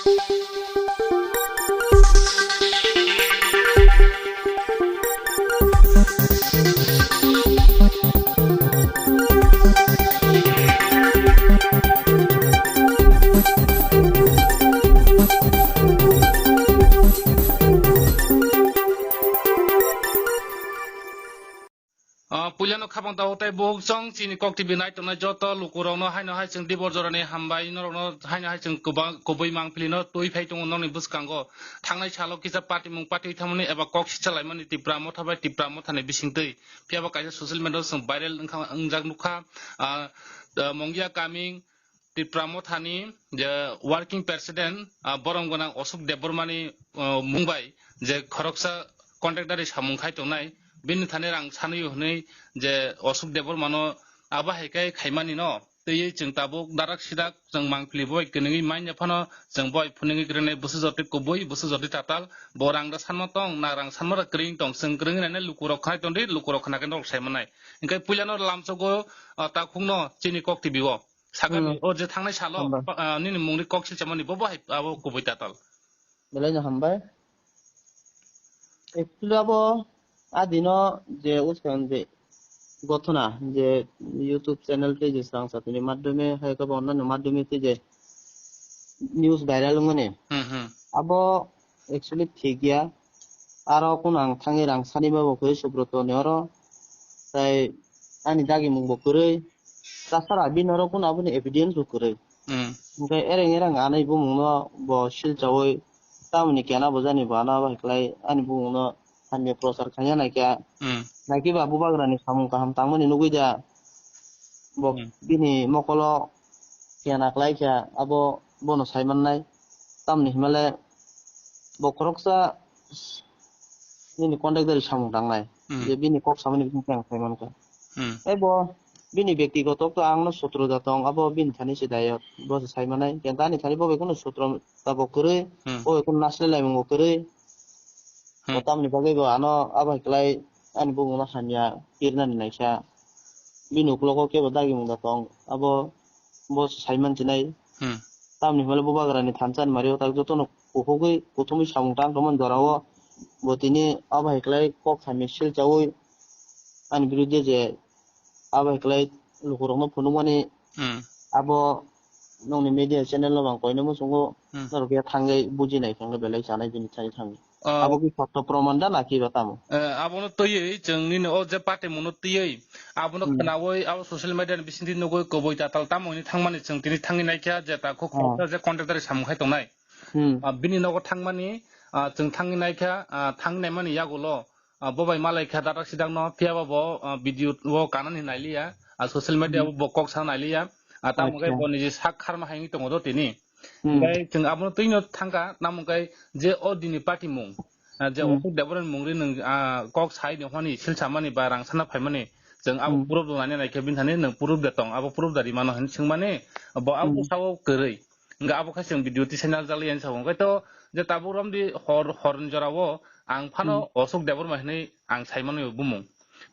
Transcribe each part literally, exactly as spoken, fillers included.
Ah, puilano khapang tabuk tei buhuk chwng chini Kok T V nai tongnai joto lukurokno haino hai chwng dibor jorani hambai, norokno haino hai chwng kwbang kubui mangpilino twi phai tongo nokni bwskango. Thangnai salo kisa patimung patwi thangmani eba kok sicha laimani Tipra Motha bai Tipra Mothani bisingtwi. Phiya bo kaisa social media-o chwng viral wngkha, wngjak nukha, ah, ah, Mongia Kaming, Tipra Mothani je working president, ah, borom gwnang Ashok Debbarmani, ah, mung bai je khoroksa contractor-ni samung khai tongnai, bini thani rang sanwi hwnwi je Ashok Debbarmano abo hai khe khaimani no twiwi chwng tabuk darak sidak chwng mangpili bo bai kwnwi manya phano chwng bo bai phunugwi kwrwinai bwswk jotoi kubui bwswk jotoi tatal bo rang da sanma tong na rang sanma da kwrwing tong chwng kwrwngwi nainai lukurok khnai tongdi lukurok khna khe norok sai mannai. Hinkhe puilano lamsogo, ah, takhukno chini Kok T V-o. Sakani, hmm, o je thangnai salo, hambai, pa-, ah, nini mungni kok silchamani bo bo hai abo kubui tatal. Belai no hambai. Actually abo adino je uskang je gothona je YouTube channel tei je swrang satini madhyome hai khe bo onnanyo madhyome tei je news viral wngmani. Hmm, hmm. Abo actually thik ya. Aro kunu ang thangwi rang sani ma bo kwrwi Subroto ni oro. Tai ani dagimung bo kwrwi. Tasara bini oro kunu aboni evidence bo kwrwi. Hmm. Hwnkhe ereng ereng ani bumung no bo silchaui tamoni kena bo jani bo ano abo hai khlai ani bumung no hamya prochar khaina naikha. Hmm. Naikhe ba bubagra ni samung kaham tangmani nugwi da. Bo, hmm, bini mokolo kena khlai kha abo bono sai mannai. Tamoni himale bo khoroksa nini contact dari samung tangnai. Hmm. Je bini kok samani bising tei ang sai mankha. Hmm. Tei bo bini bektigoto to ang no sutro da tong, abo bini thani se dayok, bo se sai manai. Kenta ani thani bo bai kunu sutro ta bo kwrwi, hmm, bo bai kunu nasle laimung bo kwrwi. Hmm. Bo tamni bagwi bo ano abo hai klai ani bumung no hamya kirnani naikha. Bini uklogo kebo dagimung da tong, abo bo se sai mansinai. Hmm. Tamni hwnle bubagrani thansa ni mari o tak jotono kuhugwi kuthumwi samung tang tongmani jorao bo tini abo hai klai kok hamya silchaui ani biruddhe je abo hai klai lukurokno phunukmani, hmm, abo nokni media channel no bang koino muchungo, hmm, norok ya thangwi bujinai khe belai chanai bini thani thangwi. Ah. Abo ki sotto proman da naki ba tamo? Eh, abono twiwi chwng nini o je party mungno twiwi abono, hmm, khwnawi abo social media ni bisingtwi nugwi kubui tatal tamo hwnwi thangmani chwng tini thangwi naikha je ta khuk, ah, khoroksa je contractor samung khai tongnai. Hmm. Ah, bini nogo thangmani, ah, chwng thangwi naikha, ah, thangwi naimani yagulo, ah, bo bai malaikha dadak sidakno phiyaba bo, ah, video o kanani nailiya, ah, social media, hmm, o bo kok sa nailiya, ah, tamo khe, acha, bo niji sak kharma hai wngwi tongo do tini. Hmm. Hwnkhe chwng abono twino thangkha, namo hwnkhe je o dini party mung, ah, je, hmm, Ashok Debbarmani mungri nwng, ah, kok sai ni hwnwi silsamani ba rang sana phaimani, chwng abo, hmm, proof rwna nai khe bini thani nwng proof de tong, abo proof da rimano hwnwi swngmani, bo abo, hmm, sao kwrwi. Hwnkhe abo khe chwng video tisai naljak liya hinwi sao. Hwnkhe to je tabuk romdi hor, horni jorao ang phano, hmm, Ashok Debbarma hwnwi ang sai mano bumung.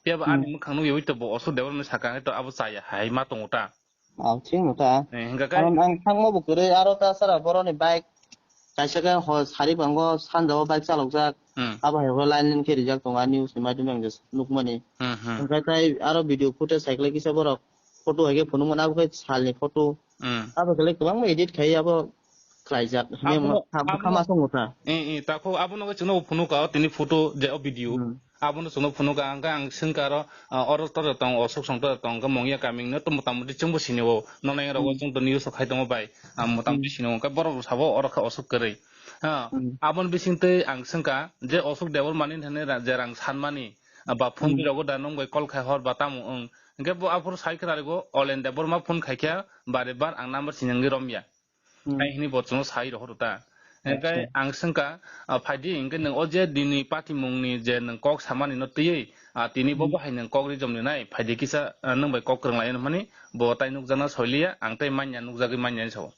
Phiya bo, hmm, ani mwkhang nukyawi to bo Ashok Debbarma sakha hwnkhe to abo chaya hai ma tongo ta. Ah, thik no ta. Eh, hingka kai. Karon ang thangma bo kwrwi, aro ta sara boroni bike kaisa khe ho sari bango sanjao bike chalokjak. Hmm. Abo hai ho line line khe rijak tongo, ani news ni maidu nang je nukmani. Hmm, hmm. Hingka tai aro video footage cycle kisa borok photo hai khe phunukmani, abo khe salni photo. Hmm. Abo khe kwbangma edit khai abo khlaijak. Abono, abono, khama song wngkha. Eh, eh, takho abono chwngno phunukha tini photo je o video. Hmm. Abono chwngno phunukha, hwnkhe ang swngkha aro, ah, oro tor tong, Ashok song tor tong, hwnkhe Mongya Kaming no to motamoti chwngbo sini o, nonai rok, hmm, chwng to news o khai tongo bai, ah, motamoti, hmm, sini o, hwnkhe borok rok sabo oro khe Ashok kwrwi. Ha, hmm, aboni bisingtwi ang swngkha je Ashok Debbarmani thani ra-, je rang sanmani, ah, ba phone, hmm, twi rogo da nwng bai call khai hor ba tamo wng, hwnkhe bo aphuru sai khna rwgo Olen Debbarma phone khai kha bari bar ang number siningwi romya. Hmm. Ai hini bo chwngno sai rohoro ta. Hingke, acha, ang swngkha, ah, phaidi hingke nwng o je dini patimungni je nwng kok samani no twiwi, ah, tini bo, hmm, bahai nwng kok rijom ni nai, phaidi kisa, ah, nwng bai kok kwrwng lai hwnmani bo tai nukjakna soiliya, ang tai manya nukjagwi manya hinwi sao.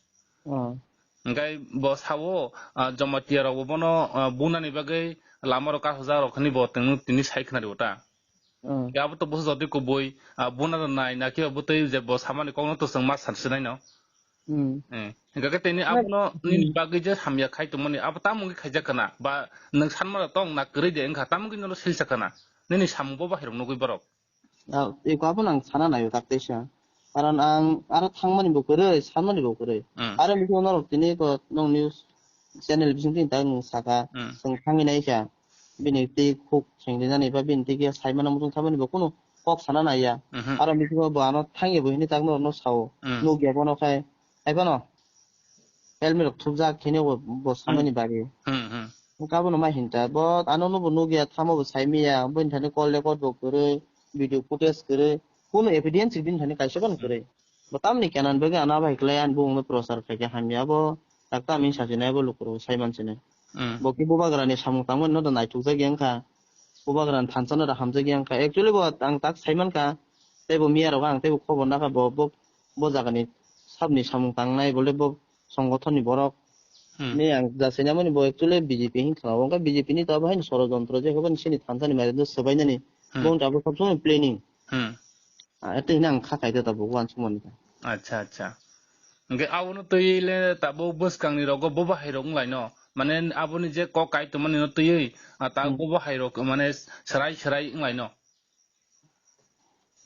Oh. Hingke bo sao, ah, Jamatia rok bo bono, ah, bunani bagwi lama rok kasajak rok hwnwi bo tini sai khna rio ta. Oh. Hingke abo to boso jotoi kubui, ah, buna rok nai na khe bo tei je bo samani kokno to chwng ma san sinai no. Hmm. Eh, hingkha khe tini abono nini bagwi je hamya khai tongmani, abo tamo wngwi khaijak khna? Ba nwng sanmano tong na kwrwi de wngkha, tamo wngwi nono silsa khna? Nini samung bo bahai rok nugwi borok. Ah, eko abono ang sana naio tak teisa. Karon ang aro thangmani bo kwrwi, sanmani bo kwrwi. Hmm. Aro mithung norok tini ko nong news channel bising tini tak nwng saka, Hmm. chwng thangwi naikha. Bini twi khuk sengrinani ba bini twi khe saimano muchung thamani bo kunu kok sana naiya. Mhm. Aro mithung bo ano thangya bo hini tak norokno sao. Hmm. Nukya bono khai. Hai phano helmet rok thupjak khenwi bo, bo samani bagwi. Hmm, hmm. Wngkha bono ma hinta. Bo ano no bo nukya, thamo bo saimiya, bo hinthani call record bo kwrwi, video footage kwrwi, kuno evidence bini thani kaisa bono kwrwi. Bo tamni kenan bagwi ano bai kwlai ani bumungno prochar khaikhe hamya bo, tak tamni sasinai bo lukurok sai mansinai. Hmm. Bo khe bubagrani samung tangmani no do naithokjagya wngkha, bubagrani thansa no do hamjakya wngkha. Actually bo ang tak sai mankha, tei bo miya rogo ang tei bo khobor nakha bo, bo, bo jagani sabni samung tangnai bole bo songothonni borok. Hmm. Ni ang jasainamani bo actually B J P hinkha. Wngkha B J P ni to abo haino sorojontro je hobani sini thansani maido swbainani. Hmm. Bo wngkha abo sabsomoi planning. Hmm. Ah, tei hino ang kha kaida tabuk uansukmani kha. Acha, acha. Hingke abono twi le tabuk bwskangni rogo bo bahai rok wnglaino. Mane aboni je kok kai tongmani no twiwi, ah, ta Hmm. bo bahai rok mane serai serai wnglaino.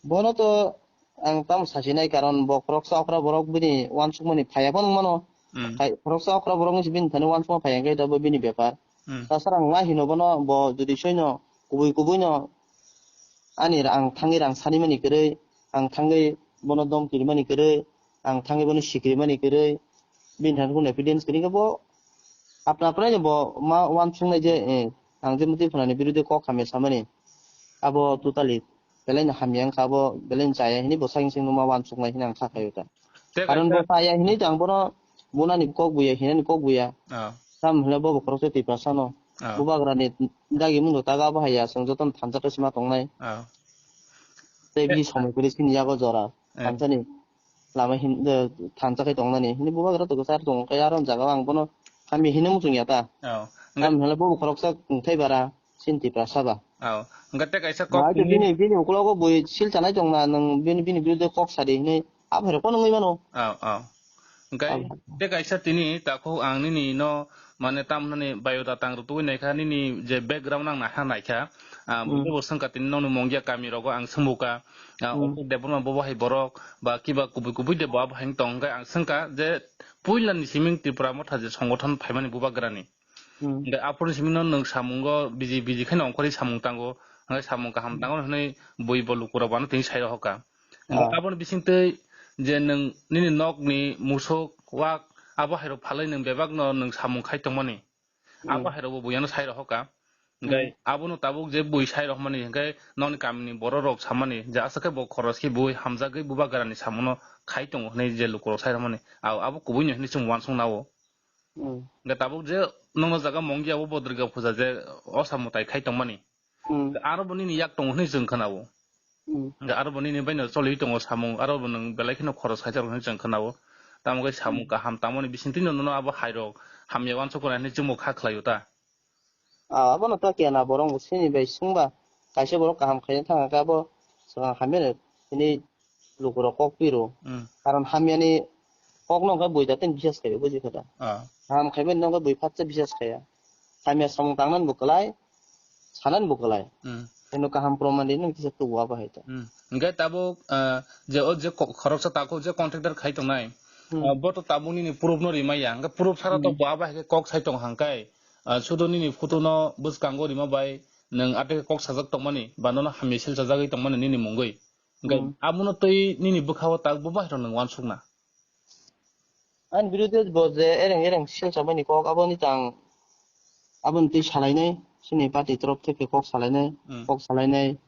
Bono to ang tamo sasinai, karon bo khoroksa okra borok bini uansukmani phaiya phano wngmano. Hmm. Khai-, khoroksa okra borok wngsi bini thani uansukma phaiya hwnkhe ito bo bini bepar. Hmm. Tasara ang ma hino bono, bo jodi soino kubui kubui no ani ra-, ang thangwi rang sanimani kwrwi, ang thangwi bono domkirimani kwrwi, ang thangwi bono sikirimani kwrwi, bini thani kunu evidence kwrwi khe bo apna apnaino bo ma uansuknai je, eh, ang je Mutui Phanani birude kok hamya samani, abo totally belaino hamya wngkha, abo belaino chaya hini bo sakni simi ma uansuknai hini ang kha khaio ta. Tei Karon bo kaisa chaya hini to ang bono bunani kok buya, hinani kok buya. Ah. Tam hwnle bo bo khoroksa Tiprasano. Ah. Bubagrani dagi mungno taga bo haiya, chwng jotono thansa khe sima tongnai. Ah. Tei bini somoi kwrwi chini yago jora. Eh. Thansani lama hin-, eh, thansa khe tongnani. Hini bubagra to kwchar tongo khe aro jaga ang bono hamya hino muchung ya ta. Oh. Tam hwnle bo bo khoroksa wngthai bara, chini Tiprasa ba. Oh. Hwnkhe tei kaisa kok Bahai to tini bini, bini ukulogo bui sil chanai tongna, nwng bini, bini birude kok sadi hinui, abo hai rok phano wngwi mano. Oh, oh. Hwnkhe Abo hai. tei kaisa tini takhuk ang nini no, mane, tamoni biodata ang rwtugwi naikha, nini je background ang naha naikha, ah, Hmm. bo swngkha tini nokni Mongia kami rogo ang swngbuka, ah, Hmm. Ashok Debbarma bo bahai borok, ba kiba kubui kubui de bo abo hai tong, hwnkhe ang swngkha je puilani siming Tipra Motha je songothon phaimani bubagrani. Hmm. Hingke aphuru simi no nwng samungo biji biji khe no ongkhorwi samung tango, hingke samung kaham Hmm. tango hwnwi bui bo lukurok ano tini sai rohoka. Hingke Ah. aboni bisingtwi je nwng nini nokni musuk, wak, abo hai rok phalwi nwng bebak no nwng samung khai tongmani. Hmm. Abo hai rok bo bui ano sai rohoka. Hingke Hmm. abono tabuk je bui sai rohmani hingke nokni kamini borok rok samani je aswk khe bo khoros khe bui hamjagwi bubagrani samungo khai tongo hwnwi je lukurok sai rohmani. Abo, abo kubui no hwnwi chwng uansuk nao. Hmm. Hingke tabuk je nokno jaga Mongia o bo Durga puja je osa mwtai khai tongmani. Hmm. Aro bo nini yak tongo hwnwi chwng khna-o. Hmm. Hingke aro bo nini baino choliwi tongo samung, aro bo nwng belai kheno khoros khaijak rok hwnwi chwng khna-o. Tamo khe samung Hmm. kaham tangmani bisingtwi no nono abo hai rok hamya uansuk rwnai hwnwi chwngbo kha khlai-o ta. Ah, abono ta kena borok bo sini bai swngba kaisa borok kaham khaina thangkha khe abo swkang hamya no hwnwi lukurok kok piro. Hmm. Karon hamyani kokno hwnkhe bui jatoni bisas khaio, buji kha da? Ah. Kaham khaimani no hwnkhe bui phatsa bisas khaiya. Hamya samung tangnani bo kwlai, sanani bo kwlai. Hmm. Hino kaham proman rinani kisa tubu abo hai ta. Hmm. Hingke tabuk, ah, je o je ko-, khoroksa takhuk je contractor khai tongnai, Hmm. ah, bo to tabuk nini proof no rimaya. Hingke proof sara to Hmm. bo abo hai khe kok sai tong hangkai. Ah, sudo nini photo no bwskango rima bai nwng ate kok sajak tongmani, ba nono hamya sil sajagwi tongmani nini mungwi. Hingke Hmm. abono twi nini bwkha-o tak bo bahai rok nwng uansukna. Ani birude bo je ereng ereng sil chamani kok aboni tang aboni twi salainai, chini party torof theke kok salainai, Hmm. kok salainai,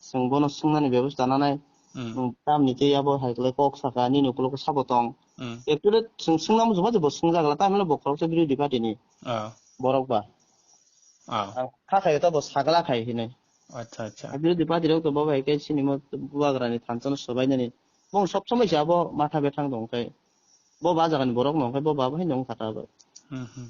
chwng bono swngnani bebosta nanai. Hmm. Nwng tamni twi abo hai khlai kok saka, nini ukulok sabo tong. Hmm. Actually chwng swngna muchungma je bo swngjagla, tamhinle bo khoroksa birodhi party ni Ah. borok ba. Ah. Ang kha khaio ta bo sagla khai hinwi. Acha, acha. Birodhi party rok to bo bai khe chini mo bubagrani thansa no swbainani. Bo sob somoi se abo matha bethang tong khe. Bo ba jagani borok no khe bo ba bai nong kha ta bo. Hmm, hmm.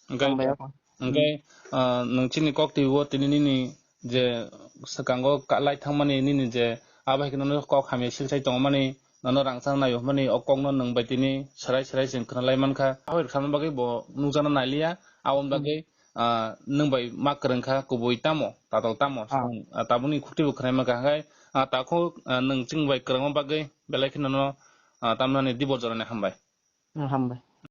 Hingke, Ang bai ako. hingke, Hmm. ah, nwng chini kok twibo tini nini je swkango ka-, lai thangmani nini je abo hai kheno kok hamya silsai tongmani nono rangchak naio hwnmani o kokno nwng bai tini swrai swrai chwng khwnalai mankha. Ahoir khamna bagwi bo nukjakna nailiya, aboni bagwi, ah, nwng bai ma kwrwngkha kubui tamo, tatok tamo, ah, tabukni khukti bo khwnai mankha, hwnkhe, ah, takhuk, ah, nwng chwng bai kwrwngma bagwi belai kheno no, ah, tamnani dibor jorani hambai. Hmm, hambai.